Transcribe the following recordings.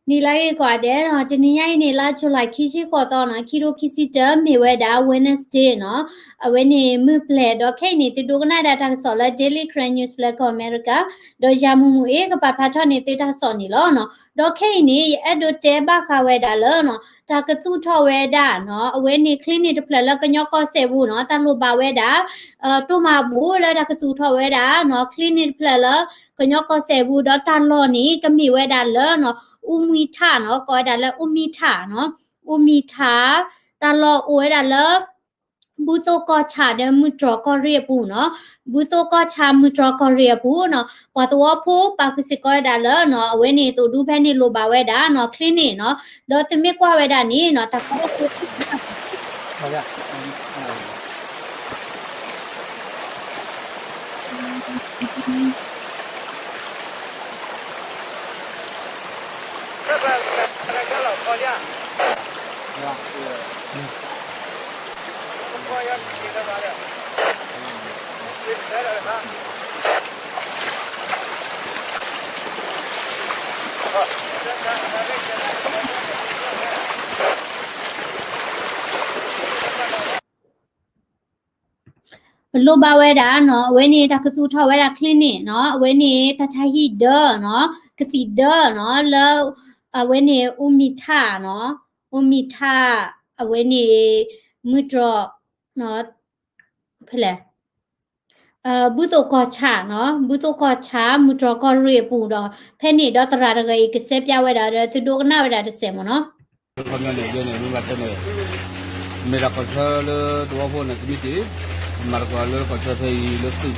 နံၤလၢအဂ့ၤကိးဂၤဒဲးနီၤ, တနံၤညါအံၤန့ၣ် လါ July ခံဆံဃိးသီနီၤ, ခံထိခံဆံတၢ မ့ၢ်ဝဲဒၣ် Wednesday နီၤ, အဝဲန့ၣ်မုၢ်ပျဲၤဒီး ခဲအံၤန့ၣ် သုဒိကနၣ်ဝဲဒၣ်တၢ်ကစီၣ်လၢ Daily Karen News လၢကီၢ်အမဲရကၤ, ဒီးယၤမူးမူးအ့ၣ် ကပာ်ဖျါထီၣ်န့ၢ်သုတၢ်ကစီၣ်န့ၣ်လီၤနီၤ. ဒီးခဲအံၤန့ၣ် ယအဲၣ်ဒိးတဲဘၣ်ဃးဝဲဒၣ်လၢနီၤ, တၢ်ကသူၣ်ထီၣ်ဝဲဒၣ်နီၤ, အဝဲန့ၣ် clinic တဖျၢၣ်လၢကညီကီၢ်စဲၣ်ပူၤနီၤ, တၢ်လိၣ်ဘၣ်ဝဲဒၣ် တိၢ်မၤဘူၣ်လၢတၢ်ကသူၣ်ထီၣ်ဝဲဒၣ်နီၤ, clinic တဖျၢၣ်လၢကညီကီၢ်စဲၣ်ပူၤ, ဒီးတၢ်လီၢ်န့ၣ် ကမ့ၢ်ဝဲဒၣ်လၢနီၤ, အူမံထၣ်နီၤ, ကိးဝဲဒၣ်လၢအူမံထၣ်နီၤ, အူမံထၣ်, တၢ်လီၢ်အိၣ်ဝဲဒၣ်လၢ ဘူၣ်သိၣ်ကီၢ်ဆၣ်ဒီးမုၢ်တြီၢ်ကီၢ်ရ့ၣ်အပူၤနီၤ, ဘူၣ်သိၣ်ကီၢ်ဆၣ်မုၢ်တြီၢ်ကီၢ်ရ့ၣ်အပူၤနီၤ, ပှၤသဝီဖိပာ်ဃုာ်စ့ၢ်ကီးဝဲဒၣ်လၢနီၤ, အဝဲန့ၣ်သိးဒူဖဲန့ၣ်လိၣ်ဘၣ်ဝဲဒၣ်နီၤ, clinic နီၤ, ဒီးသုမ့ၢ်ကွၢ်ဝဲဒၣ်န့ၣ်နီၤ, တၢ်ကီ ပလိၣ်ဘၣ်ဝဲဒၣ်နီၤ, အဝဲန့ၣ်တၢ်ကသူၣ်ထီၣ်ဝဲဒၣ် clinic နီၤ, အဝဲန့ၣ်တၢ်ဆါဟံၣ်ဒၢနီၤ, ကသံၣ်ဒၢနီၤ, လၢ အဝဲန့ၣ်အူမံထၣ်နီၤ, အူမံထၣ်, အဝဲန့ၣ် မုၢ်တြီၢ် ဖဲလဲၣ်, ဘူၣ်သိၣ်ကီၢ်ဆၣ်နီၤ, ဘူၣ်သိၣ်ကီၢ်ဆၣ် မုၢ်တြီၢ်ကီၢ်ရ့ၣ်အပူၤဒီး ဖဲန့ၣ်ဒီးသရၣ်တဂၤအံၤကစဲးပၠးဝဲဒၣ်ဒီး သုဒိကနၣ်ဝဲဒၣ်တစဲးမ့ၢ်နီၤ. ခီပညီန့ၣ် ယဲန့ၣ် မ့ၢ်ဘၣ်တဲန့ၣ် မ့ၢ်ဒၣ်ကီၢ်ဆၢလၢတဝီဖိန့ၣ် ကမံးတံာ် မၤသကိးလၢကီၢ်ဆၢဖဲအံၤလၢသုး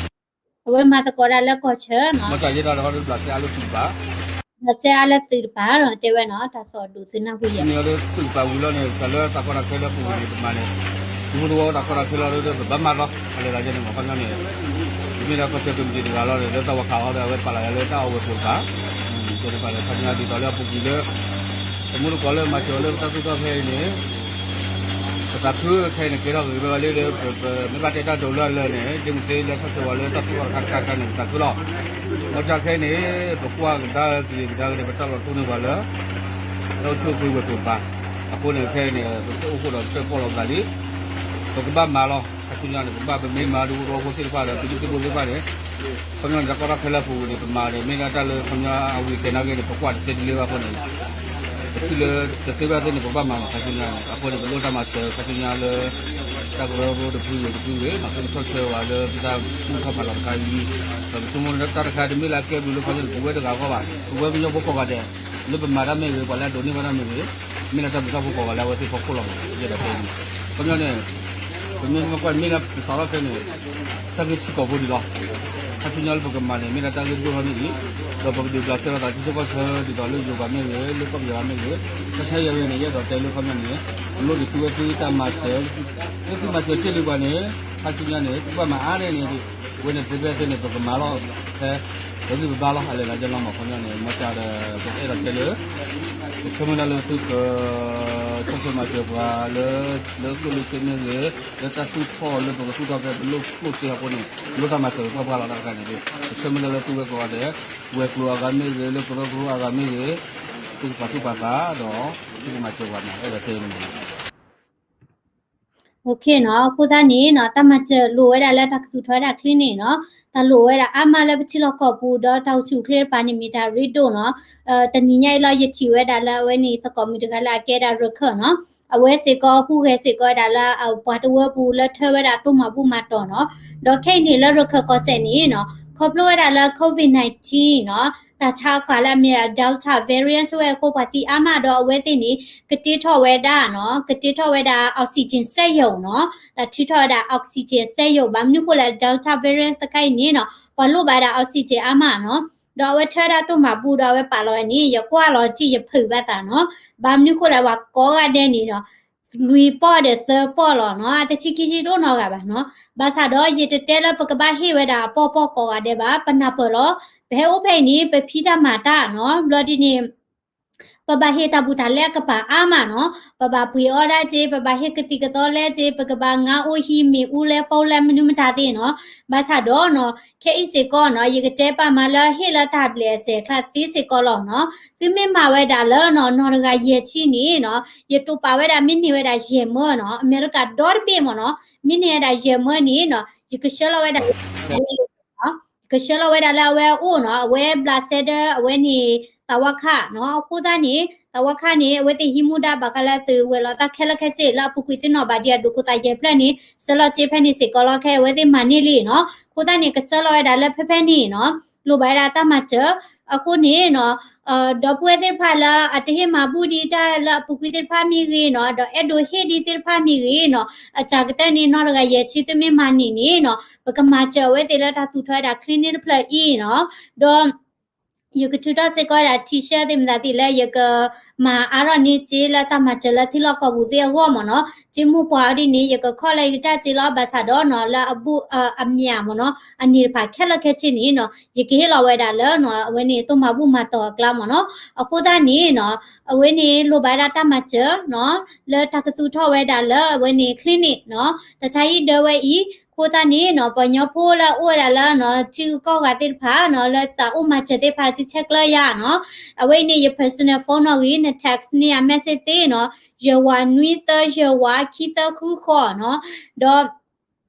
အဝဲမၤသကိးဒၣ်လၢကီၢ်ဆၢနီၤ, မ့ၢ်တၢ်ယဲဒၣ်တခီဒီးဘျးစဲအါလၢသုးတပၤ ဘျးစဲအါလၢသုးတပၤနီၤ, တဲဝဲနီၤ, တၢ်သီၣ်ဒိၣ်သုနၢ်ဟူယဲ မ့ၢ်အီၤလၢသုးတပၤဝံၤလီၤန့ၣ် တၢ်လၢတၢ်ကီတၢ်ခဲလၢပူၤန့ၣ် ပမၤန့ၣ် ဒူသဝီတၢ်ကီတၢ်ခဲလီၤလၢပဘၣ်မၤလီၤ အလဲၤသးယဲန့ၣ် မ့ၢ်ခီပညီန့ၣ် ယမ့ၢ်ဒၣ်ကီၢ်ဆၢကမံးတံာ်တဂၤလီၤန့ၣ် လၢတၢ်ဝၤခးအီၤဒီး အဝဲပာ်လီၤယၤလၢတၢ်အီၣ်ဝဲၤကျိၤတပၤ တဲတပၤလၢခီပညီဒ်သိးလၢအပူၤကွံာ်လၢ တမူတကိးလၢမၤစၢၤအီၤလၢပတၢ်သူၣ်ထီၣ်ခဲအံၤန့ၣ် ပသးခုခဲအံၤန့ၣ် ကဲထီၣ်ဂ့ၤဝဲလၢ ပမ့ၢ်ဘၣ်တဲတၢ်ဒိးလၢအလၢာ်န့ၣ် ဒ်မ့ၢ်သ့လၢဆီၣ်ထွဲပှၤလၢတၢ်သူၣ်ထီၣ်တခါတခါတခါန့ၣ် ပသးခုလီၤ. မ့ၢ်တၢ်ခဲအံၤန့ၣ် ပကွၢ်ကဒါက့ၤကဒါက့ၤန့ၣ် ပတၢ်လီၤတိၢ်န့ၢ်ပှၤလၢ တၢ်အိၣ်ဆူၣ်အိၣ်ချ့ဝဲၤကျိၤတပၤ အဃိန့ၣ် ခဲအံၤန့ၣ် ပတအိၣ်ဃိဒီးပတၢၢ်ပီၣ်လီၤပသးလံ ပကဘၣ်မၤလီၤ ခါဆူညါန့ၣ် ပကဘၣ်ပမ့ၢ်မၤဒူသဝီဖိသ့ၣ်တဖၣ်ဒီး သုးမုၢ်သံၣ်ဘိသ့ၣ်တဖၣ်န့ၣ် ခီပညီန့ၣ် တၢ်ကီတၢ်ခဲလၢအပူၤန့ၣ် ပမၤန့ၣ် မ့ၢ်ဒၣ်တၢ်လၢခီပညီအဝံၤကဲနာ်က့န့ၣ် ပကွၢ်တသ့တလၢဘၣ်အဃိန့ၣ် ပထံၣ်လၢတသ့ဘၣ်သ့ၣ်န့ၣ် ပကဘၣ်မၤလီၤခါဆူညါန့ၣ် အဃိန့ၣ် ပလိၣ်တၢ်မၤစၢၤခါဆူညါလၢ တၢ်ကရၢကရိတဖုဂ့ၤတဖုဂ့ၤ မၤသ့ၣ်ဆီၣ်ထွဲဝဲလၢပတၢ်သူၣ်ထီၣ်ဖးလီၤတခါအံၤ ဒီးပဆိကမိၣ်လၢတၢ်တခါတမ့ၢ်လၢအကဲဘျုးလၢခီပညီန့ၣ် ပဝဲတဂၤအဂီၢ်ဘၣ် ပဝဲကညီဖိကိးဂၤဒဲး လၢပမၤတၢ်မ့ၢ်ဂ့ၤ ပှၤလၢအဒိးန့ၢ်ဘၣ်တၢ်မ့ၢ်ဂ့ၤ မ့ၢ်ဒၣ်တၢ်ဘျုးတၢ်ဖှိၣ်ကိးဂၤလၢအဝဲသ့ၣ်ဖီခိၣ်လီၤမး ယဲဒၣ်တဲန့ၣ် ခီပညီန့ၣ် ပမ့ၢ်ကွၢ်မ့ၢ်လၢပစးထီၣ်ခဲန့ၣ် တၢ်ဂ့ၢ်ထံကီၢ်ဖိဒံးလီၤ. ခါဆူညါလၢပကမၤန့ၣ် မ့ၢ်ဒၣ်တၢ်ဂ့ၢ်တဘိၣ်ထီၣ်န့ၣ်အံၤ ဒီးပကဒုးဘျးစဲလိာ်သးထံဆၢကီၢ်ဆၢဒ်သိးလၢယိၤဘၣ်မ့ၢ်ဂ့ၤ လၢကီၢ်ပယီၤဘၣ်မ့ၢ်ဂ့ၤ တၢ်ခဲယဲၢ်ဝဲန့ၣ် ယအဲၣ်ဒိးတဲလၢခီပညီန့ၣ် ပလိၣ်ဒံးသုဝဲသုတၢ်မၤစၢၤ လၢသုမၤစၢၤတ့ၢ်လံပှၤန့ၣ် ခါဆူညါန့ၣ် သုဘၣ်မၤအါန့ၢ်န့ၣ် ဝဲန့ၣ်သ့ဖဲသ့န့ၣ် ပကမၤလီၤ ဖဲ ပဂံၢ်ပဘါလီၤ အလဲၤလီၤယဲလီၤမး ခီပညီန့ၣ် မ့ၢ်တၢ်ဒီး ပအဲၣ်ဒိးတဲလၢ ပဆၢမုၢ်လၢ်လၢသုက ဆီၣ်ထွဲမၤစၢၤပှၤလၢ လၢကျိၣ်လၢစ့မ့ၢ်ဂ့ၤ လၢတၢ်သူၣ်ထီၣ်လၢပကသူၣ်ထီၣ်ဖဲပလိၣ်ကျိၣ်စ့အဃိန့ၣ် ပလိၣ်တၢ်မၤစၢၤပှၤပှၤလီၤတၢ်တခါန့ၣ် ပဆၢမုၢ်လၢ်လၢသုဝဲကိးဂၤဒဲး ဝဲၤကျိၤအဂၤမ့ၢ်ဂ့ၤ လၢကရၢကရိအဂၤမ့ၢ်ဂ့ၤ သုကပာ်သူၣ်ပာ်သးဒီး သုကမၤစၢၤပှၤန့ၣ် အဲၣ်ဒိးတဲန့ၣ်မး OK နီၤ, အဃိသတးန့ၣ်နီၤ တၢ်မၤစၢၤလိၣ်ဝဲဒၣ်လၢတၢ်ကသူၣ်ထီၣ်ဝဲဒၣ် clinic နီၤ, တၢ်လိၣ်ဝဲဒၣ်အါမးလၢပထံလီၢ်ကီၢ်ပူၤ ဒီးတၢ်အိၣ်ဆူၣ်အိၣ်ချ့တပၤန့ၣ်မ့ၢ်တၢ်ရ့ဒိၣ်နီၤ, တနံၤညါအံၤလီၤ ယထံၣ်ဝဲဒၣ်လၢအဝဲန့ၣ် သကိးမုၣ်တဂၤလၢအကဲဒၣ်ရခၢၣ်နီၤ, အဝဲစ့ၢ်ကီးဟူးဂဲၤစ့ၢ်ကီးဝဲဒၣ်လၢ ပှၤတဝၢပူၤလၢထၢဝဲဒၣ်တိၢ်မၤဘူၣ်မၤတီၢ်နီၤ, ဒီးခဲအံၤန့ၣ်လၢရခၢၣ်ကီၢ်စဲၣ်န့ၣ်နီၤ, ခီဖျိဝဲဒၣ်လၢ COVID nineteen နီၤ တၢ်ဆါဃာ်လၢအမ့ၢ်ဒၣ် Delta variant ဝဲအဃိ ပှၤသံအါမးဒီးအဝဲသ့ၣ်န့ၣ် ကတ့ထီၣ်ဝဲဒၣ်နီၤ, ကတ့ထီၣ်ဝဲဒၣ် oxygen စက်ရုံနီၤ, တၢ်ထုးထီၣ်ဝဲဒၣ် oxygen စက်ရုံ, ဘၣ်မနုၤဃိလဲၣ် Delta variant တခါအံၤန့ၣ်နီၤ ပှၤလိၣ်ဘၣ်ဝဲဒၣ် oxygen အါမးနီၤ, ဒီးအဝဲထၢဝဲဒၣ်တိၢ်မၤဘူၣ်ဒီးအဝဲပာ်လီၤဝဲန့ၣ် ယကွၢ်လီၤတံၢ် ယဖုးဘၣ်သးနီၤ, ဘၣ်မနုၤဃိလဲၣ် ပှၤကိးဂၤဒဲးန့ၣ်နီၤ လွံၢ်ပီၢ်ဒီးသၢပီၢ်လီၤနီၤ, အတဆံခံဆံတအိၣ်နီတဂၤဘၣ်နီၤ, ဘၣ်ဆၣ်ဒီးယတတဲလၢပကဘၣ်ဟ့ၣ်ဝဲဒၣ်အပီၢ်ပီၢ်ကိးဂၤဒဲးဘၣ်, ပနၢ်ပၢၢ်လီၤ, ပဟဲအိၣ်ဖဲအံၤန့ၣ် ပဖံးတၢ်မၤတၢ်နီၤ, ဘျီဒ်န့ၣ် ပ ပဘၣ်ဟ့ၣ်တၢ်ဘူၣ်တၢ်လဲအကပၤအါမးနီၤ, ပဘၣ်ပှ့ၤအီၣ်ဒၣ်က့, ပဘၣ်ဟ့ၣ်ကသံၣ်ကသီလဲက့, ပကဘၣ်ငါအိၣ်ဟံးမ့ၣ်အူလဲ phone လဲ မနုၤမတၤသ့နီၤ, ဘၣ်ဆၣ်ဒီးနီၤ ခဲအံၤစ့ၢ်ကီးနီၤ ယကတဲပာ်မးလၢဟ့ၣ်လၢတၢ်ဘျဲၣ်အစဲးအကျါသ့စ့ၢ်ကီးလီၤနီၤ, သုမ့ၢ်မၤဝဲဒၣ်လၢနီၤ နီၢ်တဂၤယဲၢ်ဆံန့ၣ်နီၤ ယတိာ်ပာ်ဝဲဒၣ်မ့ၢ်န့ၢ်ဝဲဒၣ်ယဲၢ်မၢနီၤ, အမဲရကၤဒီတဘ့ၣ်မၢနီၤ မ့ၢ်န့ၢ်ဝဲဒၣ်ယဲၢ်မၢန့ၣ်နီၤ ယကဆှၢလီၤဝဲဒၣ် ကဆှၢလီၤဝဲဒၣ်လၢအဝဲအအိၣ်နီၤ, အဝဲဘျးစဲဒၢး အဝဲန့ၣ် သးဝါခးနီၤ, အဃိသတးန့ၣ် သးဝါခးန့ၣ် အဝဲသ့ၣ်ဟံးမူဒါဘၣ်ဃးလၢသုးဝဲၤလီၤတၢ်ခဲလၢာ်ခဲဆ့ လၢအပူၤကွံာ်သုနီၢ်ဘၣ်ဒံးအဒိၣ်ခိၣ်သးယဲၢ်ဖျၢၣ်န့ၣ် ဆှၢလီၤစ့ဖဲန့ၣ်စ့ၢ်ကီးလီၤ, ခဲအဝဲသ့ၣ်မၤန့ၢ်လံနီၤ, အဃိသတးန့ၣ် ကဆှၢလီၤဝဲဒၣ်လၢဖဲဖဲန့ၣ်နီၤ, လိၣ်ဘၣ်ဝဲဒၣ်တၢ်မၤစၢၤ, အဃိန့ၣ်နီၤ ဒီပုၢ်ဝဲၢ်သ့ၣ်တဖၣ်လၢအတဟ့ၣ်မၤဘူၣ်ဒံးတၢ်လၢအပူၤကွံာ်သ့ၣ်တဖၣ်မ့ၢ်ဂ့ၤနီၤ, ဒီးအဲၣ်ဒိးဟ့ၣ်ဒံးသ့ၣ်တဖၣ်မ့ၢ်ဂ့ၤနီၤ, အစှၤကတၢၢ်န့ၣ် နီၢ်တဂၤယဲၢ်ဆံသုမ့ၢ်မၤန့ၢ်န့ၣ်နီၤ ပကမၤစၢၤအဝဲသ့ၣ်လၢတၢ်သူၣ်ထီၣ်ဝဲဒၣ် clinic တဖျၢၣ်အံၤနီၤ, ဒီး ယကထုးထီၣ်စ့ၢ်ကီးဝဲဒၣ် T-shirt သ့ၣ်မတၤသ့ၣ်လၢယကမၤအါထီၣ်န့ၢ်စ့လၢတၢ်မၤစၢၤလၢထံလီၢ်ကီၢ်ပူၤသ့ၣ်အဂီၢ်မၢနီၤ, စ့မိၢ်ပှၢ်အီၤဒ်န့ၣ် ယကခီၣ်လၢယကစၢ်စ့လီၤ, ဘၣ်ဆၣ်ဒီးနီၤ လၢအဘူးအမၠၣ်မၢနီၤ အန့ၣ်တဖၣ်ခဲလၢာ်ခဲဆ့န့ၣ်နီၤ ယကဟ့ၣ်လီၤဝဲဒၣ်လၢနီၤ အဝဲန့ၣ်သိၣ်မၤဘူၣ်မၤတီၢ်အကျါမၢနီၤ, အဃိသတးန့ၣ်နီၤ အဝဲန့ၣ်လိၣ်ဘၣ်ဝဲဒၣ်တၢ်မၤစၢၤနီၤ လၢတၢ်ကသူၣ်ထီၣ်ဝဲဒၣ်လၢအဝဲန့ၣ် clinic နီၤ, တၢ်ဆါဟံၣ်ဒၢဝဲအံၤ, အဃိသတးန့ၣ်နီၤ ပှၤကညီဖိလၢအအိၣ်ဝဲဒၣ်လၢနီၤ ထံဂုၤကီၢ်ဂၤသ့ၣ်တဖၣ်နီၤ လၢသးအိၣ်မၤစၢၤသ့ၣ်တဖၣ် သုဆဲးကျၢယၤနီၤ, အဝဲအံၤန့ၣ် ယ personal phone နီၣ်ဂံၢ် န text န့ၢ်ယၤ message သ့နီၤ, ယဲၢ်ဝးနွံသၢယဲၢ်ဝးခံသၢဃုဃိးနီၤ, ဒီး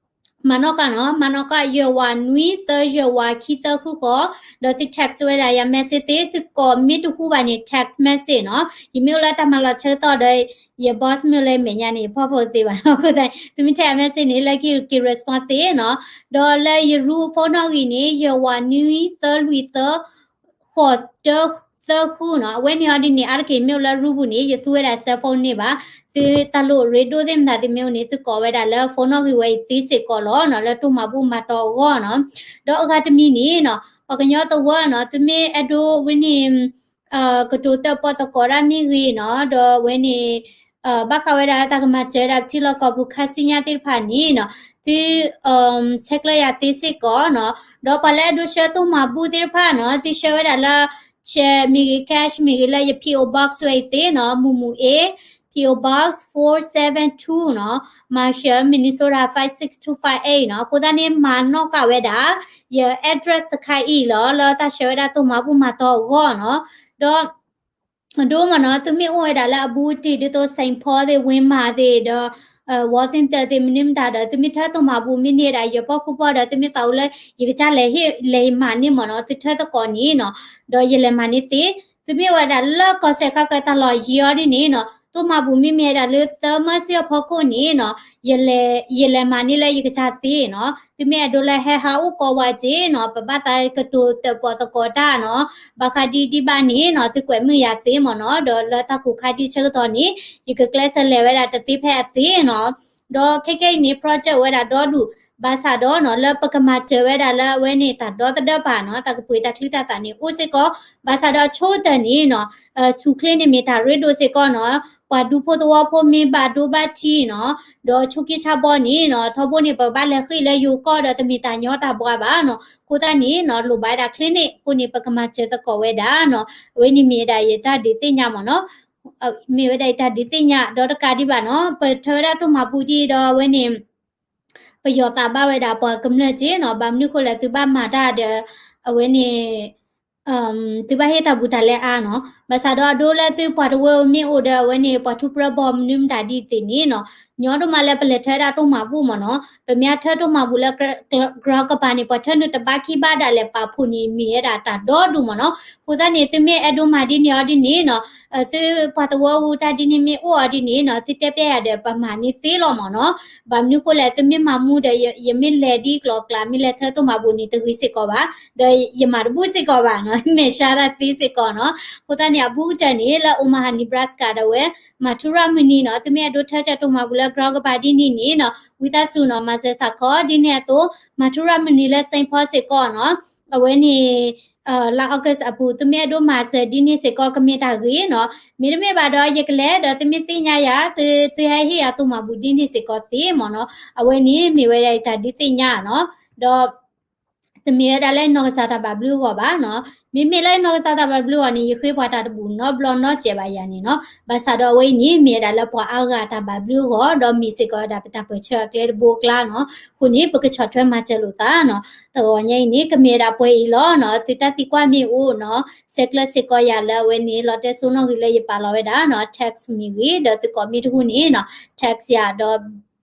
မၤနီၣ်ဃာ်နီၤ မၤနီၣ်ဃာ် ယဲၢ်ဝးနွံသၢယဲၢ်ဝးခံသၢဃုဃိး, ဒီးသု text ဝဲဒၣ်ယၤ message သ့, သုကိးမ့ၢ်တဟူဘၣ်န့ၣ် text message နီၤ, ယမ့ၢ်အိၣ်လၢတၢ်မၤလီၤဆၢကတီၢ်ဒီး ယ boss မ့ၢ်လၢမဲာ်ညါန့ၣ် ယဖီၣ်ဖိသ့ဘၣ်နီၤ, အဃိသတး သုမ့ၢ်ထဲ message န့ၣ် လၢခံက့ၤ respond သ့နီၤ, ဒီးလၢယရူ phone နီၣ်ဂံၢ်န့ၣ် ယဲၢ်ဝးနွံသၢလွံၢ်သၢ ဃိးတၢသၢဃုနီၤ, အဝဲန့ၣ်အီၤဒ်န့ၣ် အါတက့ၢ်မ့ၢ်အိၣ်လၢရူပူၤန့ၣ် ယသူဝဲဒၣ် cell phone န့ၣ်ဘၣ်, သုတၢ်လိၣ်ရ့ဒိၣ်သ့ၣ်မတၤသ့ၣ်မ့ၢ်အိၣ်န့ၣ် သုကိးဝဲဒၣ်လၢ phone နီၣ်ဂံၢ်ဝဲအံၤသ့စ့ၢ်ကီးလီၤနီၤ, လၢတိၢ်မၤဘူၣ်မၤတီၢ်အဂီၢ်နီၤ, ဒီးအဂၤတမံၤန့ၣ်နီၤ ပှၤကညီသဝီနီၤ သုမ့ၢ်အဲၣ်ဒိးဝဲန့ၣ် ကတိၤတၢၣ်ပီၣ်သကိးတၢ်မ့ၢ်ဂ့ၤနီၤ, ဒီးအဝဲန့ၣ် ဘၣ်ဃးဝဲဒၣ်တၢ်ကမၤစၢၤဝဲဒၣ်ထံလီၢ်ကီၢ်ပူၤခါဆူညါသ့ၣ်တဖၣ်န့ၣ်နီၤ, သု ဆဲးကျၢယၤသ့စ့ၢ်ကီးနီၤ, ဒီးပှၤလၢအဲၣ်ဒိးဆှၢတိၢ်မၤဘူၣ်သ့ၣ်တဖၣ်နီၤ သုဆှၢဝဲဒၣ်လၢ cheque မ့ၢ်ဂ့ၤ cash မ့ၢ်ဂ့ၤ လၢယ P O Box ဝဲအံၤသ့နီၤ, မုၢ်မုၢ်အ့ P O Box four seven two နီၤ, Marshall Minnesota five six two five eight နီၤ, အဃိသတးန့ၣ် မၤနီၣ်ဃာ်ဝဲဒၣ် ယ address တခါအံၤလီၤ လၢတၢ်ဆှၢဝဲဒၣ်တိၢ်မၤဘူၣ်မၤတီၢ်အဂီၢ်နီၤ, ဒီး အဒိမ့ၢ်နီၤ သုမ့ၢ်အိၣ်ဝဲဒၣ်လၢအဘူးတံၢ် ဒ်သိး Saint Paul သ့ၣ် Wilmar သ့ၣ်ဒီး Worthington သ့ၣ် မနုၤမတၤဒီး သုမ့ၢ်ထၢတိၢ်မၤဘူၣ် မ့ၢ်န့ၢ်ဝဲဒၣ်ယပီၢ်ဃုပီၢ်ဒီး သုမ့ၢ်သးအိၣ်လၢ ယကစၢ်လဲၤဟ့ၣ် လဲၤမၤန့ၢ်မ့ၢ်နီၤ သုထၢသကိးန့ၣ်နီၤ ဒီးယလဲၤမၤန့ၢ်သ့, သုမ့ၢ်အိၣ်ဝဲဒၣ်လၢကီၢ်စဲၣ်ခဲကတၢၢ်လီၤယံၤအီၤဒ်န့ၣ်နီၤ တိၢ်မၤဘူၣ်မ့မ့ၢ်ဝဲဒၣ်လၢသၢမၢစ့အဖီခိၣ်န့ၣ်နီၤ ယလဲၤမၤန့ၢ်လၢယကစၢ်သ့နီၤ, သုမ့ၢ်အဲၣ်ဒိးလၢဟဲဟးအိၣ်ကိးဝဲက့နီၤ ပဘၣ်သးကတိၤတၢၣ်ပီၣ်သကိးတၢ်နီၤ, ဘၣ်ဃးဒ်ဒ်ဘၣ်န့ၣ်နီၤ သုကွဲးမုာ်ယၤသ့မ့ၢ်နီၤ, ဒီးလၢတၢ်ကူးခါဒ်ဆၢကတီၢ်န့ၣ် ယကကျဲးစၢးလဲၤဝဲဒၣ်တသ့ဖဲအသ့နီၤ, ဒီးခဲကနံၣ်အံၤန့ၣ် project ဝဲဒၣ်ဒီဒူၣ် ဘၣ်ဆၣ်ဒီးနီၤ လၢပကမၤစၢၤဝဲဒၣ်လၢအဝဲန့ၣ်တၢ်ဒီသဒၢပာ်နီၤ တၢ်ကပှ့ၤတၢ်ချံတၢ်သၣ်န့ၣ် အိၣ်စ့ၢ်ကီး, ဘၣ်ဆၣ်ဒီးအဆိကတၢၢ်န့ၣ်နီၤ ဆူၣ်ချ့န့ၣ်မ့ၢ်တၢ်ရ့ဒိၣ်စ့ၢ်ကီးနီၤ, ပှၤဒူဖိသဝီဖိမ့ၢ်ဘၣ်ဒိဘၣ်ထံးနီၤ, ဒီးဆိးက့ဆါဘီန့ၣ်နီၤ ထီဘိန့ၣ် ပကဘၣ်လဲၤဃ့ၢ်လၢယိၤကီၢ်ဒီးတမ့ၢ်တၢ်ညီတၢ်ဘှါဘၣ်နီၤ, အဃိသတးန့ၣ်နီၤ လိၣ်ဘၣ်ဝဲဒၣ် clinic အဃိန့ၣ် ပကမၤစၢၤသကိးဝဲဒၣ်နီၤ, အဝဲန့ၣ်မ့ၢ်ဝဲဒၣ်ယတၢ်ဒုးသ့ၣ်ညါမ့ၢ်နီၤ မ့ၢ်ဝဲဒၣ်ယတၢ်ဒုးသ့ၣ်ညါ ဒီးတကးဒံးဘၣ်နီၤ ပထၢဝဲဒၣ်တိၢ်မၤဘူၣ်ဒ်ဒီးအဝဲန့ၣ် ပယီၤသးဘၣ်ဝဲဒၣ်ပှၤကမျၢၢ်က့နီၤ, ဘၣ်မနုၤဃိလဲၣ် သုဘၣ်မၤတၢ်ဒီး အဝဲန့ၣ် သုဘၣ်ဟ့ၣ်တၢ်ဘူးတၢ်လဲအါနီၤ, ဘၣ်ဆၣ်ဒီးအဒိလၢသုပှၤတဝၢမ့ၢ်အိၣ်ဒီးအဝဲန့ၣ် ပှၤထူးပြၢဘီမနုၤမတၤဒ်သ့ၣ်န့ၣ်နီၤ, ညီဒိၣ်မးလၢပလဲၤထၢဝဲဒၣ်တိၢ်မၤဘူၣ်မ့ၢ်နီၤ, ပမ့ၢ်ထၢတိၢ်မၤဘူၣ်လၢ ground ကပၤန့ၣ် ပှၤထၢနုာ်တဘၣ်ခံဘၣ်ဒၣ်လဲာ် ပာ်ဖှိၣ်န့ၣ်မ့ၢ်ဝဲဒၣ်တၢ်ဒီဒူၣ်မ့ၢ်နီၤ, အဃိသတးန့ၣ် သုမ့ၢ်အဲၣ်ဒိးမၤဒ်န့ၣ်အီၤဒ်န့ၣ်နီၤ သုပှၤသဝီအူတၢ်ဒ်န့ၣ်မ့ၢ်အိၣ်အီၤဒ်န့ၣ်နီၤ သုတဲပျဲယၤဒီး ပမၤန့ၢ်သ့လီၤမ့ၢ်နီၤ, ဘၣ်မနုၤဃိလဲၣ် သုမ့ၢ်မၤမူဒီး ယမ့ၢ်လဲၤဒ်ကျိၤကျဲ မ့ၢ်လဲၤထၢတိၢ်မၤဘူၣ်န့ၣ် တဂ့ၤစ့ၢ်ကီးဘၣ်, ဒီးယမၤတဘူၣ်စ့ၢ်ကီးဘၣ်နီၤ, မဲာ်ဆှးတၢ်သ့စ့ၢ်ကီးနီၤ, အဃိသတးန့ၣ် အဘူးကတၢၢ်န့ၣ် လၢ Omaha Nebraska ဒၣ်ဝဲ မၤထူရၤမုၢ်နံၤနီၤ, သုမ့ၢ်အဲၣ်ဒိးထၢကၢတိၢ်မၤဘူၣ်လၢ ground ကပၤဒ်န့ၣ်န့ၣ်နီၤ ဝံသးစူၤနီၤ မၤစၢၤစ့ၢ်ကီး ဒ်န့ၣ်အသိး မၤထူရၤမုၢ်နံၤလၢ Saint Paul စ့ၢ်ကီးနီၤ, အဝဲန့ၣ် လါ August အပူၤ သုမ့ၢ်အဲၣ်ဒိးမၤစၢၤဒ်န့ၣ်စ့ၢ်ကီး ကမ့ၢ်တၢ်ဂ့ၤနီၤ, မ့တမ့ၢ်ဘၣ်ဒီး ယကလဲၤဒီး သုမ့ၢ်သ့ၣ်ညါယၤ သု သုဟဲဟ့ၣ်ယၤတိၢ်မၤဘူၣ်ဒ်န့ၣ်စ့ၢ်ကီးသ့မ့ၢ်နီၤ, အဝဲန့ၣ်မ့ၢ်ဝဲဒၣ်ယတၢ်ဒုးသ့ၣ်ညါနီၤ, ဒီး တမ့ၢ်ဝဲဒၣ်လၢနီၢ်ကစၢ်တၢ်ဘၣ်ဘျုးအဂီၢ်ဘၣ်နီၤ. မ့မ့ၢ်လၢနီၢ်ကစၢ်တၢ်ဘၣ်ဘျုးအဂီၢ်န့ၣ် ယဃ့ပှၤတၢ်တဘူၣ်နီတဘျီနီတစဲးဘၣ်ယၤန့ၣ်နီၤ. ဘၣ်ဆၣ်ဒီးအဝဲအံၤန့ၣ် မ့ၢ်ဝဲဒၣ်လၢပှၤအါဂၤတၢ်ဘၣ်ဘျုးအဂီၢ် ဒီးမ့ၢ်စ့ၢ်ကီးဝဲဒၣ်ပတၢ်ပၢၢ်ဆၢအကျဲတဘိအကျါနီၤ. အဃိန့ၣ် ပကဆီၣ်ထွဲမၤစၢၤလိာ်သးနီၤ. တဂီၤညါအံၤန့ၣ် ကမ့ၢ်ဝဲဒၣ်ပှဲၤအံၤလီၤနီၤ. သုတၢ်သံကွၢ်မ့ၢ်အိၣ်နီၤ, ဆဲးကျၢဆ့ၢ်ကီးယၤလၢအဝဲန့ၣ် လီတဲစိနီၣ်ဂံၢ်လၢယပာ်လီၤဝဲဒၣ်နီၤ, text မ့ၢ်ဂ့ၤ, ဒီးသုကိးမ့ၢ်တဟူန့ၣ်နီၤ, text ယၤ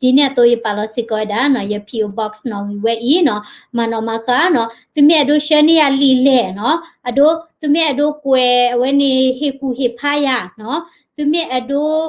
ဒီး ဒ်န့ၣ်အသိးယပာ်လီၤစ့ၢ်ကီးဝဲဒၣ်နီၤ, ယ P O Box နီၣ်ဂံၢ်ဝဲအံၤနီၤ, မၤနီၣ်မၤဃါနီၤ. သုမ့ၢ်အဲၣ်ဒိးဆှၢန့ၢ်ယၤလံာ်လဲၢ်နီၤ, အဒိ သုမ့ၢ်အဲၣ်ဒိးကွဲးအဝဲန့ၣ် ဟ့ၣ်ကူၣ်ဟ့ၣ်ဖးယၤနီၤ, သုမ့ၢ်အဲၣ်ဒိး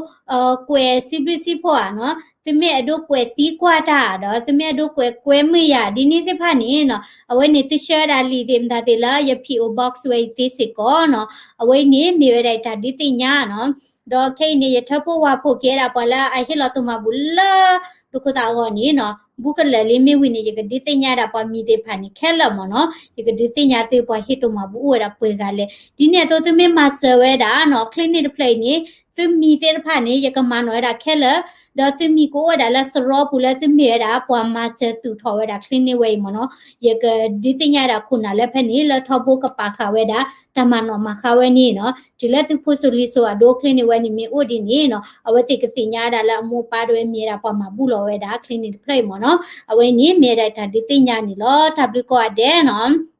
ကွဲးစံးဘျုးစံးဖှိၣ်ဧါနီၤ, သုမ့ၢ်အဲၣ်ဒိးကွဲးသံကွၢ်တၢ်ဒီး သုမ့ၢ်အဲၣ်ဒိးကွဲးကွဲမုာ်ယၤ ဒ်န့ၣ်သ့ၣ်တဖၣ်န့ၣ်နီၤ, အဝဲန့ၣ်သုဆှၢဝဲဒၣ်လံာ်သ့ၣ်မတၤသ့ၣ်လၢယ P O Box ဝဲအံၤသ့စ့ၢ်ကီးနီၤ. အဝဲအံၤန့ၣ်မ့ၢ်ဝဲဒၣ်ယတၢ်ဒုးသ့ၣ်ညါနီၤ. ဒီးခဲအံၤန့ၣ် ယထၢဖှိၣ်ဝၢ်ဖှိၣ်က့ၤဝဲဒၣ်ပှၤလၢအဟ့ၣ်လီၤတိၢ်မၤဘူၣ်လၢ ဒိခိၣ်သးအဂီၢ်န့ၣ်နီၤ, ဘူးကလၢာ်လံမ့ၢ်ဝံၤန့ၣ် ယကဒုးသ့ၣ်ညါဒၣ်ပှၤမံၤသ့ၣ်တဖၣ်န့ၣ်ခဲလၢာ်မ့ၢ်နီၤ, ယကဒုးသ့ၣ်ညါသုပှၤဟ့ၣ်တိၢ်မၤဘူၣ်အိၣ်ဝဲဒၣ်ပှဲၤဂၤလဲၣ်. ဒ်န့ၣ်အသိးသုမ့ၢ်မၤစၢၤဝဲဒၣ်နီၤ, clinic တဖျၢၣ်အံၤန့ၣ် သုမံၤသ့ၣ်တဖၣ်န့ၣ် ယကမၤနီၣ်ဝဲဒၣ်ခဲလၢာ်, ဒီးသုမံၤကအိၣ်ဝဲဒၣ်လၢစရီပူၤလၢသုမ့ၢ်ဝဲဒၣ် ပှၤမၤစၢၤသူၣ်ထီၣ်ဝဲဒၣ် clinic ဝဲအံၤမ့ၢ်နီၤ, ယကဒုးသ့ၣ်ညါဒၣ်ခိၣ်နၢ်လၢဖဲန့ၣ် လၢထီဘိကပာ်ဃာ်ဝဲဒၣ် တၢ်မၤနီၣ်မၤဃါဝဲန့ၣ်နီၤ, တုၤလၢသုဖိစိၤလံၤစိၤအဒိ clinic ဝဲန့ၣ်မ့ၢ်အိၣ်ဒ်န့ၣ်နီၤ, အဝဲသ့ၣ်ကသ့ၣ်ညါဝဲဒၣ်လၢအမိၢ်ပၢ်ဒၣ်ဝဲမ့ၢ်ဝဲဒၣ်ပှၤမၤဘူၣ်လီၤဝဲဒၣ် clinic တဖျၢၣ်အံၤမ့ၢ်နီၤ. အဝဲန့ၣ်မ့ၢ်ဝဲဒၣ်တၢ်ဒုးသ့ၣ်ညါန့ၣ်လီၤ. တၢ်ဘျုးကိးဂၤဒဲးနီၤ.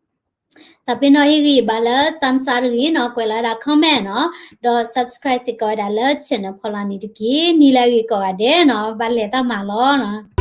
တၢ်ပ့ၤနီၣ်ဟ့ၣ်ဂံၢ်ဘါလၢ thumbs up တဂ့ၤနီၤ, ကွဲးလီၤဝဲဒၣ် comment နီၤ, ဒီး subscribe စ့ၢ်ကီးဝဲဒၣ်လၢ channel ဖီလာ်န့ၣ်တက့ၢ်. နံၤလၢအဂ့ၤကိးဂၤဒဲးနီၤ, ဘၣ်လဲၤတၢ်မၤလီၤနီၤ.